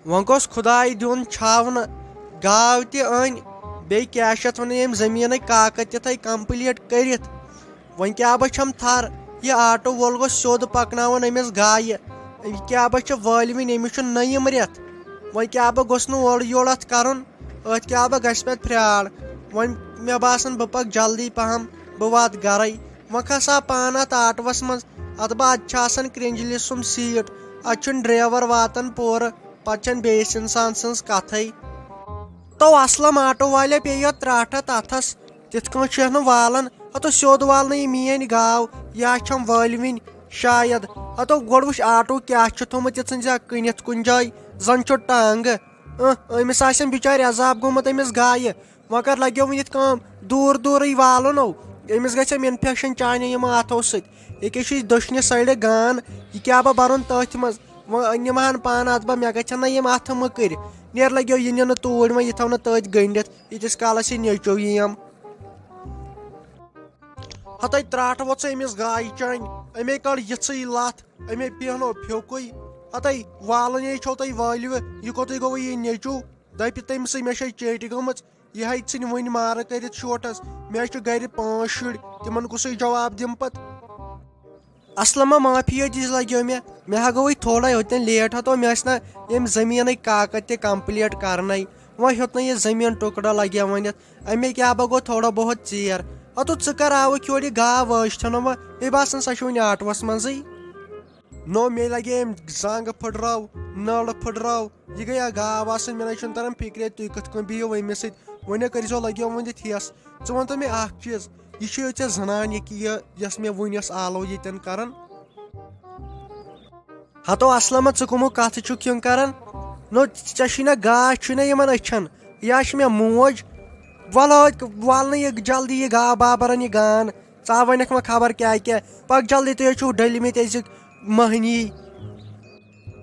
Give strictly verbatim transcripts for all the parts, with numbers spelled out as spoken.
وۄنۍ گوٚژھ خۄداے دیُن چھاونہٕ۔ گاو تہِ أنۍ، بیٚیہِ کیٛاہ چھِ اَتھ وَنان، ییٚمہِ زٔمیٖنٕکۍ کاکد تہِ تھٲے complete کٔرِتھ۔ وۄنۍ کیٛاہ بہٕ چھَم تھَر، یہِ آٹوٗ وول گوٚژھ سیوٚد پَکناوُن أمِس گایہِ۔ یہِ کیٛاہ بہٕ چھِ وٲلوِنۍ، أمِس چھُ نٔیِم رٮ۪تھ۔ وۄنۍ کیٛاہ بہٕ گوٚژھ نہٕ اورٕ یورٕ اَتھ کَرُن، أتھۍ کیٛاہ بہٕ گژھِ پَتہٕ پھرٛاڑ۔ وۄنۍ مےٚ باسان بہٕ پَکہٕ جلدی پَہَم، بہٕ واتہٕ گَرَے۔ وۄنۍ کھسہٕ ہا پانہٕ اَتھ آٹوَس منٛز، اَتھ بہٕ اَتہِ چھِ آسان کرٛنٛجلہِ سُم seat، اَتہِ چھُنہٕ driver واتان پورٕ، پَتہٕ چھَنہٕ بیٚیِس اِنسان سٕنٛز کَتھٕے۔ تو اَسلَم آٹوٗ والے پیٚیہِ یَتھ ترٛاٹھَتھ اَتھَس، تِتھ کٔنۍ چھُ یَتھ نہٕ والان، ہَتو سیوٚد والنہٕ یہِ میٛٲنۍ گاو، یا چھَم وٲلوِنۍ شاید۔ ہَتو گۄڈٕ وٕچھ آٹوٗ کیٛاہ چھُ تھوٚمُت یہِ ژھٕنزِ ہا کٕنِتھ کُنہِ جایہِ، زَن چھُ ٹانٛگہٕ۔ اۭں، أمِس آسٮ۪م بِچارِ عذاب گوٚمُت أمِس گایہِ۔ وۄنۍ کر لگیو وۄنۍ یِتھ کٲم؟ دوٗر دوٗرٕے والُن او۔ أمِس گژھٮ۪م infection چانیو یِمو اَتھو سۭتۍ۔ ییٚکیٛاہ چھُ یہِ دٔچھنہِ side گان، یہِ کیٛاہ بہٕ بَرُن تٔتھۍ منٛز؟ وۄنۍ نِمہٕ ہن پانہٕ اَتھ بہٕ، مےٚ گژھن نہ یِم اَتھٕ مٔکٕرۍ۔ نیر لگیو یہِ نِنہٕ توٗرۍ، وۄنۍ یہِ تھاونہٕ تٔتھۍ گٔنٛڈِتھ، ییٖتِس کالَس یہِ نیٚچو یِیَم۔ ہَتَے ترٛاٹھ ووٚت سُہ أمِس گایہِ چانۍ، أمے کٔڑ یِژھٕے لَتھ، أمے پیہنو پھیوٚکُے۔ ہَتَے والُن ہے چھو تۄہہِ وٲلوِ، یہِ کوٚتُے گوٚوُے یہِ نیٚچو؟ دَپہِ تٔمۍ سٕے مےٚ چھے چیٹہِ گٔمٕژ۔ یہِ ہَے ژھٕنہِ وٕنہِ مارٕ کٔرِتھ شوٹھس۔ مےٚ چھِ گرِ پانٛژھ شُرۍ، تِمن کُسٕے جواب دِمہٕ پتہٕ؟ اصلما معافی یوت دِژ لگیو مےٚ، مےٚ ہا گوٚوُے تھوڑا یوتن late ہتو، مےٚ ٲسۍ نہ ییٚمہِ زٔمیٖنٕکۍ کاکد تہِ complete کرنَے۔ وۄنۍ ہیوٚت نہٕ یہِ زٔمیٖن ٹُکڑٕ لگیو ؤنِتھ، اَمے کیٛاہ بہ گوٚو تھوڑا بہت ژیر۔ ہتو ژٕ کر آوُکھ یورٕ یہِ گاو وٲج تھنو وۄنۍ، مےٚ باسان سۄ چھِ وٕنہِ آٹوَس منٛزٕے۔ نو مےٚ لگے أمۍ زنٛگ پھٕٹراو، نٔر پھٕٹراو، یہِ گٔیا گاو آسٕنۍ، مےٚ نَے چھُنہٕ تران فِکرے تُہۍ کِتھ کٔنۍ بِہِو أمِس سۭتۍ۔ وۄنۍ کٔرۍزیو، لٲگیو ؤنِتھ یَس۔ ژٕ وَن تہٕ مےٚ اَکھ چیٖز، یہِ چھِ ژےٚ زنان یہِ کہِ یہِ، یۄس مےٚ وٕنۍ یۄس آلو ییٚتٮ۪ن کران؟ ہتو اسلمہ، ژٕ کٕمو کتھٕ چھُکھ یِم کران؟ نو، ژےٚ چھُے نہ گاش، چھُے نہ یِمن أچھن، یا چھِ مےٚ موج؟ وَلہٕ، وَلہٕ نہٕ یہِ جلدی یہِ گاو بابرن یہِ گان۔ ژٕ ہا وَنَکھ مےٚ خبر کیٛاہ کیٛاہ۔ پَکھ جلدی، تُہۍ حظ چھِو ڈٔلمٕتۍ أزِکۍ مٔہنی۔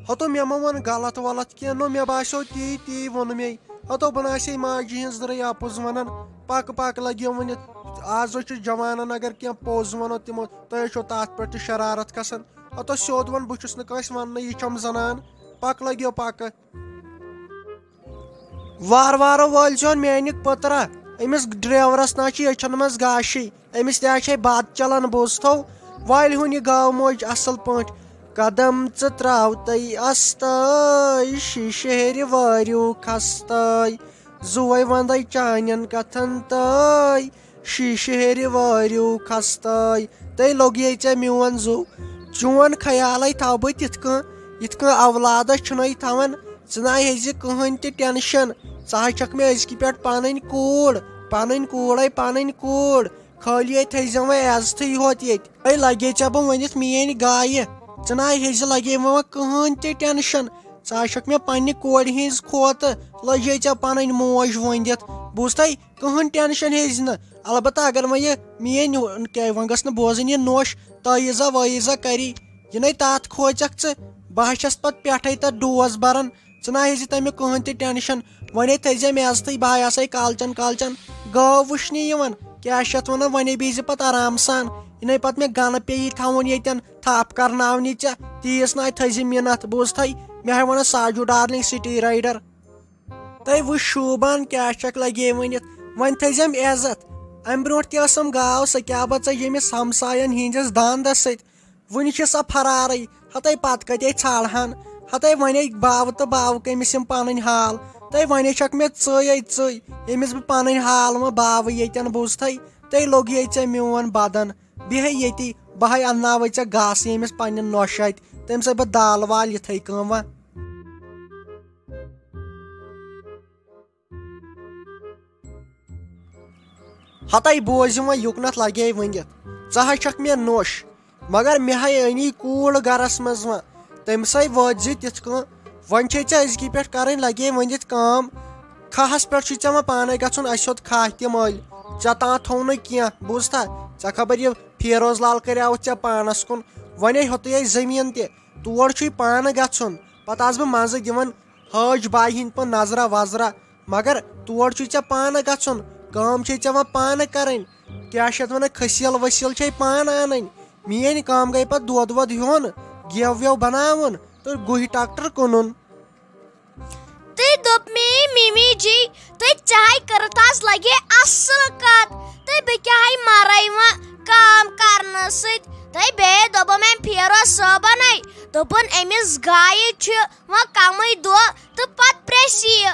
ہَتو مےٚ مہ ووٚن غلط ولط کینٛہہ، نو مےٚ باسیو تی، تی ووٚن مے۔ ہَتو بہٕ نہ آسے ماجہِ ہِنٛز زٕرٕے اَپُز وَنان۔ پَکہٕ پَکہٕ لَگیو ؤنِتھ۔ آز حظ چھُ جوانَن اگر کینٛہہ پوٚز وَنو تِمو، تۄہہِ حظ چھو تَتھ پٮ۪ٹھ تہِ شرارت کھسان۔ ہَتو سیوٚد وَن، بہٕ چھُس نہٕ کٲنٛسہِ وَننٕے، یہِ چھَم زَنان۔ پَکھ لَگیو پَکہٕ۔ وار وارٕ وٲلۍ زیون میانہِ پٔترا، أمِس ڈرایورس نہ چھِ أچھن منٛز گاشی، أمِس تہِ ہا چھے بد چلان، بوٗزتھو؟ والہِ ہُن یہِ گاو موج اصل پٲٹھۍ۔ قدم ژٕ تراو تَے استٲے، شیٖشہٕ ہیٚرِ وٲرِو کھستٲے، زُوے وندے چانٮ۪ن کتھن تٲے۔ شیٖشہٕ ہیٚرِ وٲرِو کھستٲے، تٔے لوٚگیے ژےٚ میون زُو۔ چون خیالے تھاو بہٕ تِتھ کٔنۍ، یِتھ کٔنۍ اولادس چھُنے تھاوان۔ ژٕ نہ ہیٚزِ کٕہٕنۍ تہِ tension۔ ژٕ ہا چھکھ مےٚ أزکہِ پٮ۪ٹھ پنٕنۍ کوٗر، پنٕنۍ کوٗرے پنٕنۍ کوٗر۔ خٲلی ہے تھٲیزٮ۪م وۄنۍ عزتھٕے ہوت ییٚتہِ۔ ہے لگے ژےٚ بہٕ ؤنِتھ میٲنۍ گایہِ۔ ژٕ نہ ہیٚزِ لگے وۄنۍ کٕہٕنۍ تہِ tension۔ ژٕ ہا چھکھ مےٚ پننہِ کورِ ہٕنٛز کھوتہٕ، لٔجے ژےٚ پنٕنۍ موج ؤنِتھ۔ بوٗزتھے؟ کٕہٕنۍ tension ہیٚزِ نہٕ۔ البتہ اگر وۄنۍ یہِ میٲنۍ ہُہ-، کیٛاہ، وۄنۍ گٔژھ نہٕ بوزٕنۍ یہِ نوٚش، تٲیٖزا وٲیٖزا کری۔ یہِ نے تتھ کھوژکھ ژٕ، بہٕ ہا چھس پتہٕ پٮ۪ٹھے تتھ ڈوز بران۔ ژٕ نہ ہیٚزِ تمیُک کٕہٕنۍ تہِ tension۔ وۄنے تھٲیزِ مےٚ عزتٕے، بہٕ ہا آسے کالچن کالچن گٲو وٕچھنہِ یِوان۔ کیٛاہ چھِ اتھ ونان، وۄنے بیٚہزِ پتہٕ آرام سان۔ یہِ نے پتہٕ مےٚ گنہٕ پیٚیہِ تھاوُن ییٚتٮ۪ن تھپھ کرناونہِ ژےٚ، تیٖژ نہ تھٲیزِ مِنتھ، بوٗزتھے؟ مےٚ ہا ونان ساجو darling city rider۔ تۄہہِ وٕچھ شوٗبان کیٛاہ چھکھ لگے ؤنِتھ، وۄنۍ تھٲیزٮ۪م عزت۔ امہِ برونٛٹھ تہِ ٲسٕم گاو، سۄ کیٛاہ بہ ژٔج ییٚمِس ہمساین ہِنٛدِس داندس سۭتۍ، وٕنہِ چھِ سۄ فرارٕے۔ ہتے پتہٕ کتے ژھانٛڈہن؟ ہتے ونے باوٕ تہٕ باوٕ کٔمِس یِم پنٕنۍ حال۔ تہٕ ونے چھکھ مےٚ ژٕے ہے ژٕے، ییٚمِس بہٕ پنٕنۍ حال وۄنۍ باوٕ ییٚتٮ۪ن بوٗزتھے۔ تہٕ لوٚگیے ژےٚ میون بدن۔ بیہے ییٚتی، بہے انناوے ژےٚ گاسہٕ ییٚمِس پننہِ نۄشہِ اتہِ، تٔمۍ سۭتۍ بہٕ دال وال یِتھے کٲم وۄنۍ۔ ہتے بوز یہِ وۄنۍ یُکنتھ لگے ؤنِتھ، ژٕ ہا چھکھ مےٚ نوٚش، مگر مےٚ ہاے أنی کوٗر گرس منٛز وۄنۍ، تٔمۍ سٕے وٲتۍ زِ تِتھ کٔنۍ۔ وۄنۍ چھے ژےٚ أزکی پٮ۪ٹھ کرٕنۍ لگے ؤنِتھ کٲم، کھہس پٮ۪ٹھ چھُے ژےٚ وۄنۍ پانے گژھُن، اسہِ ہیوٚت کھاہ تہِ مٔلۍ، ژےٚ تام تھوٚو نہٕ کینٛہہ، بوٗزتھا؟ ژےٚ خبر یہِ فیروز لال کریاوُتھ ژےٚ پانس کُن، وۄنے ہیوٚتُے اسہِ زٔمیٖن تہِ، تور چھُے پانہٕ گژھُن۔ پتہٕ آسہٕ بہٕ منٛزٕ دِوان حٲج باے ہِنٛدۍ پٲٹھۍ نظرا وظرا، مگر تور چھُے ژےٚ پانہٕ گژھُن، کٲم چھے ژےٚ وۄنۍ پانہٕ کرٕنۍ۔ کیٛاہ چھِ اتھ ونان، کھٔسیٖل ؤسیٖل چھے پانہٕ انٕنۍ۔ میٲنۍ کٲم گٔے پتہٕ دۄد وۄد ہیوٚن، گٮ۪و وٮ۪و بناوُن تہٕ گُہہِ ٹریکٹر کٕنُن۔ مِمی جی، تہٕ ژےٚ ہاے کٔرٕتھ آز لگے اصل کتھ، تہٕ بہٕ کیٛاہ ہاے مرے وۄنۍ کٲم کرنہٕ سۭتۍ؟ تہٕ بیٚیہِ دوٚپُم أمۍ فیروز صٲبن ہے، دوٚپُن أمِس گایہِ چھِ وۄنۍ کمٕے دۄہ تہٕ پتہٕ پریٚسی یہِ۔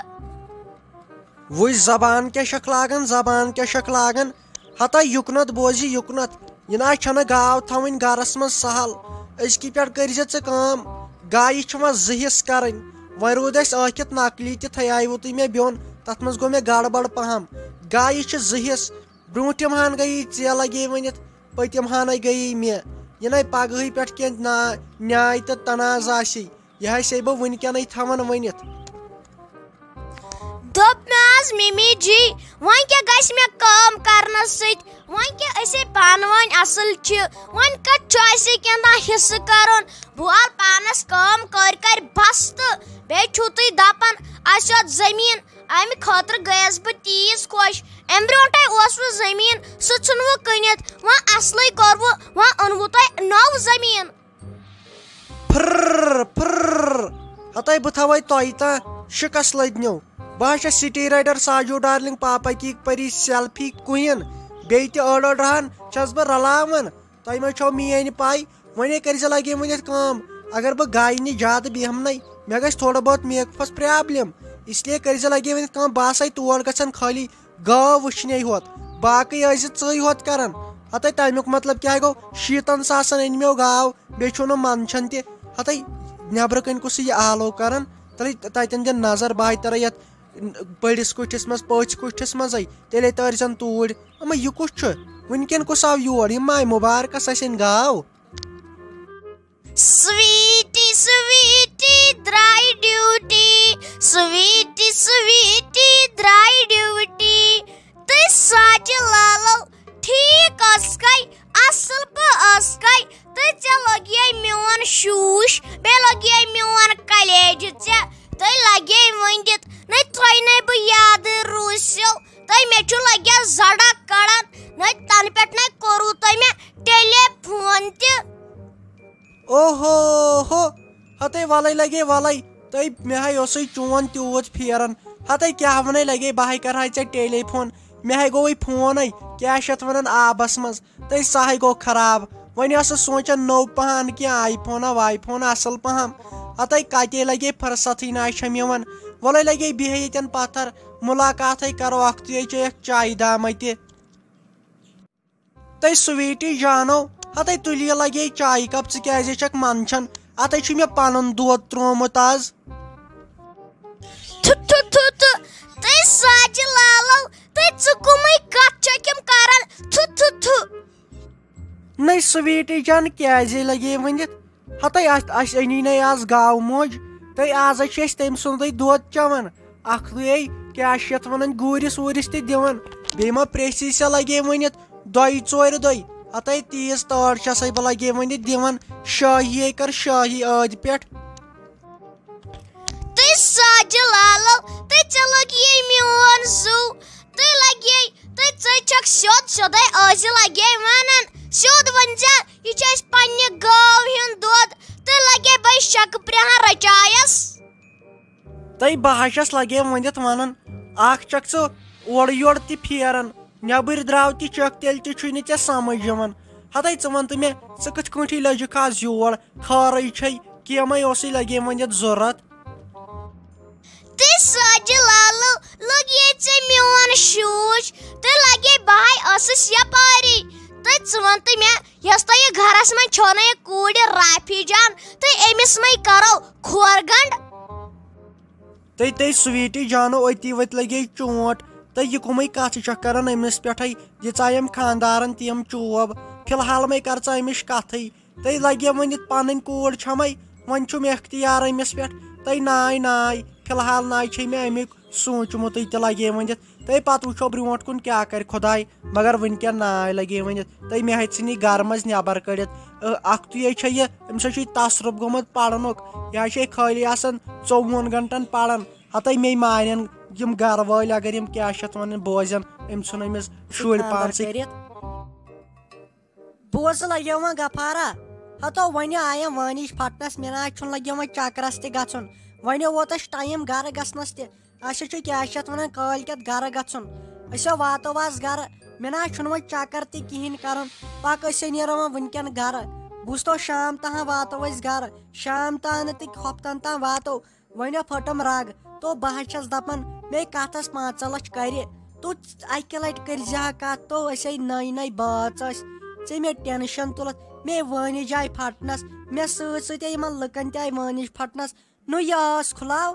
وٕچھ زبان کیٛاہ چھکھ لاگان، زبان کیٛاہ چھکھ لاگان۔ ہتا یُکنتھ بوزِ یُکنتھ، یہِ نہ چھنہٕ گاو تھاوٕنۍ گرس منٛز سہل۔ أزکی پٮ۪ٹھ کٔرزِ ژٕ کٲم، گایہِ چھِ وۄنۍ زٕ حصہٕ کرٕنۍ۔ وۄنۍ روٗد اسہِ ٲکھِتھ نقلی تہِ تھیایوٕ تُہۍ مےٚ بیوٚن، تتھ منٛز گوٚو مےٚ گڑبڑ پہم۔ گایہِ چھِ زٕ حصہٕ، برونٛٹھِم ہن گٔیی ژےٚ لگے ؤنِتھ، پٔتِم ہنٕے گٔیی مےٚ۔ یہِ نَے پگہٕے پٮ۪ٹھ کینٛہہ نا-، نیاے تہٕ تنازٕ آسی۔ یہِ ہسے بہٕ وٕنکیٚنٕے تھاوان ؤنِتھ۔ دوٚپ مےٚ آز مِمی جی، وۄنۍ کیٛاہ گژھِ مےٚ کٲم کرنس سۭتۍ؟ وۄنۍ کیٛاہ أسے پانہٕ ؤنۍ اصل چھِ، وۄنۍ کتھ چھُ اسہِ کینٛہہ تام حصہٕ کرُن؟ بہٕ والہٕ پانس کٲم کٔرۍ کٔرۍ بس تہٕ بیٚیہِ چھِو تُہۍ دپان اسہِ یوت زٔمیٖن، امہِ خٲطرٕ گٔیس بہٕ تیٖژ خۄش۔ امہِ برونٹھے اوسوٕ زٔمیٖن، سُہ ژھُنوٕ کٕنِتھ، وۄنۍ اصلٕے کوٚروٕ، وۄنۍ اوٚنوٕ تۄہہِ نوٚو زٔمیٖن۔ پھرر، پھرر۔ ہتے بہٕ تھاوے تۄہہِ تام شکس لٔدنیو۔ بہٕ ہا چھَس سٹی رائڈر ساجو ڈارلنگ پاپا کی پری سیلفی کوئین۔ بیٚیہِ تہِ أڑ أڑ رہن چھَس بہٕ رلاوان۔ تۄہہِ ما چھو میٲنۍ پاے؟ وۄنۍ کٔرۍ زِ لگے ؤنِتھ کٲم۔ اگر بہٕ گایہِ نِش زیادٕ بیہمنے، مےٚ گژھِ تھوڑا بہت میک اپس پرابلم۔ اس لیے کٔرۍ زِ لگے ؤنِتھ کٲم، بہٕ آسے تور گژھان خٲلی گٲو وٕچھنے ہوت، باقٕے ٲسۍ زِ ژٕے ہوت کران۔ ہتے تمیُک مطلب کیٛاہ گوٚو؟ شیٖتن ساسن أنۍ مےٚ گاو، بیٚیہِ چھُو نہٕ منٛدچھان تہِ۔ ہتے نیبرٕ کنۍ کُس یہِ آلو کران؟ تیٚلہِ تتٮ۪ن دِ نظر، بہٕ ہاے ترے یتھ بٔڑِس کُٹھِس منٛز، پٔژھۍ کُٹھِس منٛزے، تیٚلے تٲرۍ زن توٗرۍ۔ اما یہِ کُس چھُ؟ وٕنکیٚن کُس آو یور؟ یہِ ماے مُبارکس آسن گاو۔ سویٹی، سویٹی، درٛاے ڈیوٹی۔ سویٹی، سویٹی، درٛاے ڈیوٹی۔ تہٕ ساجہِ لالو، ٹھیٖک ٲسکھے، اصل پٲٹھۍ ٲسکھے۔ تہٕ ژےٚ لوٚگیے میون شوٗش، بیٚیہِ لوٚگیے میون کلیجہِ ژےٚ۔ تہٕ لگے ؤنِتھ، نَے تۄہہِ نَے بہٕ یادٕے روٗسِو۔ تہٕ مےٚ چھُ لگیا زڑا کڑان، نَے تنہٕ پٮ۪ٹھ نَے کوٚروٕ تۄہہِ مےٚ ٹیلی فون تہِ۔ اوہو ہو، ہتے ولے لگے ولے، تہٕ مےٚ ہاے اوسُے چون تیوٗت پھیران۔ ہتے کیٛاہ ونے لگے، بہٕ ہاے کرہاے ژےٚ ٹیلی فون، مےٚ ہاے گوٚوُے فونٕے، کیٛاہ چھِ اتھ ونان، آبس منٛز، تہٕ سُہ ہاے گوٚو خراب۔ وۄنۍ ٲسٕس سونچان نوٚو پہن کینٛہہ آی فونا واے فونا اصل پہم۔ ہتے کتے لگے فرصتھٕے نہ چھم یِوان۔ ولے لگے بِہے ییٚتٮ۪ن پتھر، ملاقاتھے کرو، اکھتُے چیٚیکھ چایہِ دامہ تہِ۔ تہٕ سویٹی جانو، ہتے تُلی لگے چایہِ کپ، ژٕ کیازِ چھکھ منٛدچھان؟ اتے چھُ مےٚ پنُن دود تروومُت از۔ تھُ، تھُ، تھُ، تھُ۔ تہٕ ساجہِ لالو، تہٕ ژٕ کٕمٕے کتھ چھکھ یِم کران؟ تھُ، تھُ، تھُ۔ نَے سویٹی جان، کیازِ لگے ؤنِتھ؟ ہتے اَتھ، اَسہِ أنی نے از گاو موج، تہٕ آز چھِ أسۍ تٔمۍ سُنٛدٕے دۄد چٮ۪وان۔ اکھتُے کیٛاہ چھِ یَتھ وَنان، گوٗرِس ووٗرِس تہِ دِوان۔ بیٚیہِ ما پرٛیژھی سا لگے ؤنِتھ، دۄیہِ ژورِ دۄہہِ۔ ہتے تیٖژ تٲر چھَسے بہٕ لگے ؤنِتھ دِوان، شٲہی ہے کر شٲہی ٲدۍ پٮ۪ٹھ۔ تہٕ ساجہِ لالو، تہٕ ژےٚ لوٚگ یے میون زُو، تہٕ لگے، تہٕ ژٕ چھکھ سیوٚد سیوٚدے ٲسہِ لگے ونان، سیوٚد ؤنۍ زِ، یہِ چھُ اَسہِ پننہِ گٲو ہُنٛد دۄد، تہٕ لگے بے شکہٕ پرٛہن رچایس۔ تہٕ بہٕ ہا چھَس لگے ؤنِتھ ونان، اکھ چھکھ ژٕ اورٕ یورٕ تہِ پھیران، نیبٕرۍ درٛاو تہِ چھکھ، تیٚلہِ تہِ چھُے نہٕ ژےٚ سمجھ یِوان۔ ہتے ژٕ وَن تہٕ مےٚ، ژٕ کِتھ کٲٹھۍ لٔجِکھ آز یور؟ خٲرٕے چھے، کیمے اوسُے لگے ؤنِتھ ضروٗرت۔ تہٕ ساجہِ لالو، لوٚگ یے ژےٚ میون شوٗش، تہٕ لگے بہٕ ہاے ٲسٕس یپاری۔ تہٕ ژٕ وَن تہٕ مےٚ، یۄس تۄہہِ یہِ گرس منٛز چھو نہ یہِ کوٗرِ رافی جان، تہٕ أمِس مَے کرو کھور گنڈ۔ تہٕ تہٕ سویٹی جانو، أتی وتہِ لگے چونٹ۔ تہٕ یہِ کُمٕے کتھ چھکھ کران أمِس پٮ۪ٹھے؟ دِژایَم خاندارن تِم چوب۔ فی الحال مَے کر ژٕ أمِس کتھٕے۔ تہٕ لگے ؤنِتھ پنٕنۍ کوٗر چھمے، وۄنۍ چھُم اختیار أمِس پٮ۪ٹھ۔ تہٕ ناے ناے، فی الحال ناے چھے مےٚ امیُک سوٗنچمُتٕے تہِ لگے ؤنِتھ۔ تہٕ پتہٕ وٕچھو برونٛٹھ کُن کیٛاہ کرِ خۄداے، مگر وٕنکٮ۪ن ناے لگے ؤنِتھ۔ تہٕ مےٚ ہیٚژِ نہٕ یہِ گرٕ منٛز نٮ۪بر کٔڑِتھ۔ ٲ، اکھتُے چھےٚ یہِ، أمِس چھُ یہِ تصرُف گوٚمُت پرنُک۔ یہِ ہا چھِ خٲلی آسان ژوٚوُہن گنٹن پران۔ ہتے مے مانن یِم گرٕ وٲلۍ، اگر یِم کیٛاہ چھِ اتھ ونان بوزن، أمۍ ژھُن أمِس شُرۍ خانٛدر پانسٕے۔ کٔرِتھ۔ بوز لگیو وۄنۍ گفارا، ہتو وۄنۍ آیم وٲنِج پھٹنس، مےٚ نہ چھُنہٕ لگیو وۄنۍ چکرس تہِ گژھُن، وۄنۍ ووت اسہِ ٹایم گرٕ گژھنس تہِ۔ اچھا، چھُ کیٛاہ چھِ اَتھ وَنان، کٲلۍ کٮ۪تھ گَرٕ گژھُن۔ أسۍ ہا واتو آز گَرٕ۔ مےٚ نہ حظ چھُنہٕ وۄنۍ چکر تہِ کِہیٖنۍ کَرُن۔ پَکھ، أسۍ ہا نیرو وۄنۍ وٕنکٮ۪ن گَرٕ۔ بوٗزتو، شام تام واتو أسۍ گَرٕ۔ شام تام نہٕ تہٕ ہۄپتَن تام واتو۔ وۄنۍ ہا پھٔٹٕم رَگ۔ تو بہٕ حظ چھَس دَپان، مے کَتھَس پانٛژھ لَچھ کَرِ۔ تو اَکہِ لَٹہِ کٔرۍ زِ ہا کَتھ، تو أسۍ ہے نٔے نٔے بٲژ ٲسۍ۔ ژےٚ مےٚ ٹٮ۪نشَن تُلَتھ، مے وٲنِج آے پھَٹنَس۔ مےٚ سۭتۍ سۭتۍ آے یِمَن لُکَن تہِ آے وٲنِج پھَٹنَس۔ نو یہِ ٲس کھُلاو۔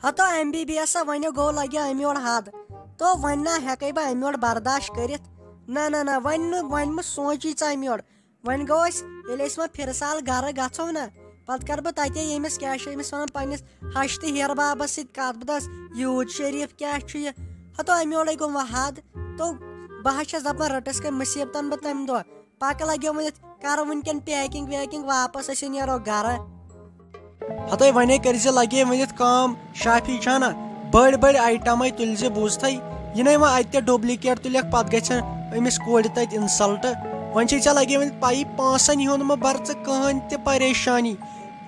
ہتو ایم بی بی ایس ونیو گوٚو لگہِ امہِ یورٕ حد۔ تو وۄنۍ نہ ہٮ۪کے بہٕ امہِ یورٕ برداشت کٔرِتھ۔ نہ، نہ، نہ، وۄنۍ نہٕ، وۄنۍ مہٕ سونچی ژٕ امہِ یورٕ۔ وۄنۍ گوٚو أسۍ، ییٚلہِ أسۍ وۄنۍ پھِرٕ سال گرٕ گژھو نہ، پتہٕ کرٕ بہٕ تتے ییٚمِس، کیٛاہ چھِ أمِس ونان، پننِس ہش تہٕ ہیرٕ بابس سۭتۍ کتھ۔ بہٕ دس، یوٗت شریٖف کیٛاہ چھُ یہِ؟ ہتو امہِ یورے گوٚو وۄنۍ حد۔ تو بہٕ حظ چھس دپان، رٔٹس کٔمۍ مُصیبتن بہٕ تمہِ دۄہ۔ پکہٕ لگیو ؤنِتھ، کرٕ وٕنکٮ۪ن پیکنگ ویکنگ، واپس أسۍ نیرو گرٕ۔ ہتے ونے کٔرۍ زِ لگے ؤنِتھ کٲم، شافی چھانا، بٔڑۍ بٔڑۍ آیٹمے تُلۍ زِ، بوٗزتھے؟ یہِ نے وۄنۍ اتہِ تہِ ڈُپلیکیٹ تُلٮ۪کھ، پتہٕ گژھن أمِس کورِ تتہِ انسلٹ۔ وۄنۍ چھے ژےٚ لگے ؤنِتھ پایی، پونٛسن ہُنٛد مہ بر ژٕ کٕہٕنۍ تہِ پریشانی۔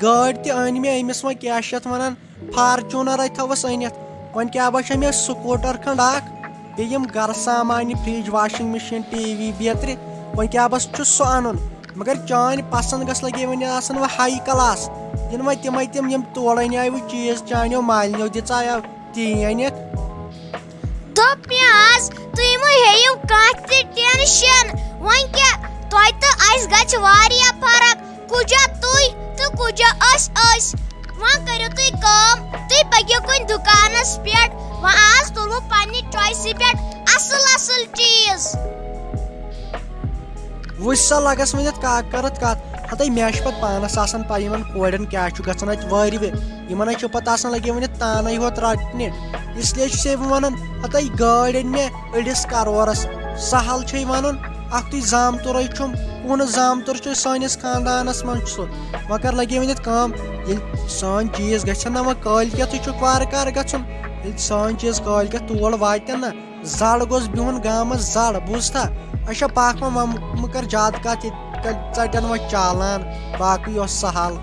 گٲڑۍ تہِ أنۍ مےٚ أمِس، وۄنۍ کیٛاہ چھِ یتھ ونان، فارچوٗنر اَتہِ تھٲوٕس أنِتھ۔ وۄنۍ کیٛاہ باسیو مےٚ سکوٗٹر کھنٛڈ اکھ، بیٚیہِ یِم گرٕ سامان، یہِ فرج، واشنگ مشین، ٹی وی بیترِ۔ وۄنۍ کیٛاہ بس چھُ سُہ اَنُن؟ مگر چٲنۍ پسنٛد گٔژھ لگے وۄنۍ آسٕنۍ وۄنۍ ہاے کلاس۔ یِنہٕ وۄنۍ تِمے تِم، یِم تورٕ اَنے وۄنۍ چیٖز، چانیو مالنیو دِژایو، تی أنِکھ۔ دوٚپ مےٚ آز، تُہۍ مہٕ ہیٚیِو کانٛہہ تہِ ٹینشن۔ وۄنۍ کیٛاہ، تۄہہِ تہٕ اَسہِ گژھِ واریاہ فرق۔ کُجا تُہۍ تہٕ کُجا أسۍ أسۍ۔ وۄنۍ کٔرِو تُہۍ کٲم، تُہۍ پٔکِو کُنہِ دُکانَس پٮ۪ٹھ۔ وۄنۍ آز تُلہٕ بہٕ پننہِ چویسہِ پٮ۪ٹھ اَصٕل اَصٕل چیٖز۔ وٕچھ سا، لگس ؤنِتھ کاک کرتھ کتھ۔ ہتے مےٚ چھِ پتہٕ پانس آسان پَے یِمن کورٮ۪ن کیٛاہ چھُ گژھان اَتہِ وٲرۍوِ۔ یِمن حظ چھِ پتہٕ آسان لگے ؤنِتھ تانَے ہوت رٹنہِ۔ اس لیے چھُسے بہٕ ونان، ہتے یہِ گٲڑۍ أنۍ مےٚ أڑِس کرورس۔ سہل چھے ونُن، اکھ تُہۍ زامتُرے چھُم، کُن زامتُر چھُ سٲنِس خاندانس منٛز چھُ سُہ۔ وۄنۍ کر لگے ؤنِتھ کٲم، ییٚلہِ سٲنۍ چیٖز گژھن نہ وۄنۍ کٲلۍ کٮ۪تھٕے چھُ وارٕ کارٕ گژھُن، ییٚلہِ سٲنۍ چیٖز کٲلۍ کٮ۪تھ تور واتن نہ، زڑ گوٚژھ بِہُن گامس زڑ، بوٗزتھا؟ اچھا پاک ما، وۄنۍ مہٕ کر زیادٕ کتھ، ییٚتہِ کتہِ ژٹن وۄنۍ چالان، باقٕے اوس سہل۔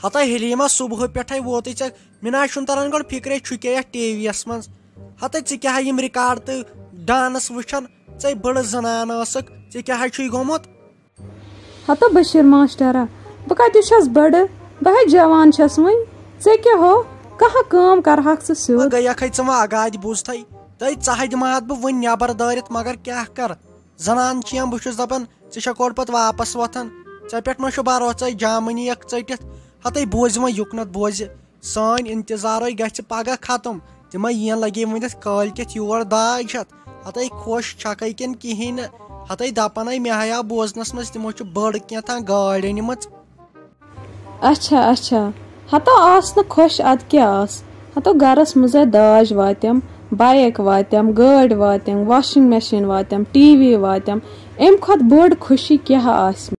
ہتے حلیمہ، صبحہٕ پٮ۪ٹھے ووتُے ژےٚ، مےٚ نہ حظ چھُنہٕ تران گۄڈٕ فکرے چھُ کیٛاہ یتھ ٹی وی یس منٛز۔ ہتے ژٕ کیٛاہ یِم ریکارڈ تہٕ ڈانس وٕچھان، ژے بٔڑ زنان ٲسٕکھ، ژےٚ کیٛاہ حظ چھُے گوٚمُت؟ ہتو بشیر ماشٹرا، بہٕ کتہِ چھَس بٔڑ؟ بہٕ ہے جوان چھَس وُنہِ۔ ژےٚ کیٛاہ ہو؟ کانٛہہ کٲم کرہکھ ژٕ سیوٚد؟ گٔیکھے ژٕ وۄنۍ اگادِ بوٗزتھے۔ تہٕ ژاہے دِمہٕ ہا بہٕ وُنہِ نٮ۪بر دٲرِتھ، مگر کیٛاہ کر؟ زنان چھِ یِم، بہٕ چھُس دپان، ژٕ چھکھ اورٕ پتہٕ واپس وۄتھان۔ ژےٚ پٮ۪ٹھ ما چھُ بھروسے جامنی اکھ ژٔٹِتھ؟ ہتے بوزِ وۄنۍ یُکنتھ بوزِ۔ سٲنۍ انتظارے گژھِ پگاہ ختم۔ تِمے یِن لگے ؤنِتھ کٲلۍ کٮ۪تھ یور داج ہٮ۪تھ۔ ہتے خۄش چھکھے کِنہٕ کِہیٖنۍ نہٕ؟ ہتے دپنے مےٚ ہیا بوزنس منٛز تِمو چھِ بٔڑ کینٛہہ تام گٲڑۍ أنمٕژ۔ اچھا، اچھا۔ ہتو آس نہٕ خۄش، ادٕ کیٛاہ آس؟ ہتو گرس منٛزے داج واتٮ۪م، بایک واتٮ۪م، گٲڑۍ واتٮ۪م، واشنگ مشین واتٮ۪م، ٹی وی واتٮ۪م۔ امہِ کھۄتہٕ بٔڑ خوشی کیٛاہ آسہِ؟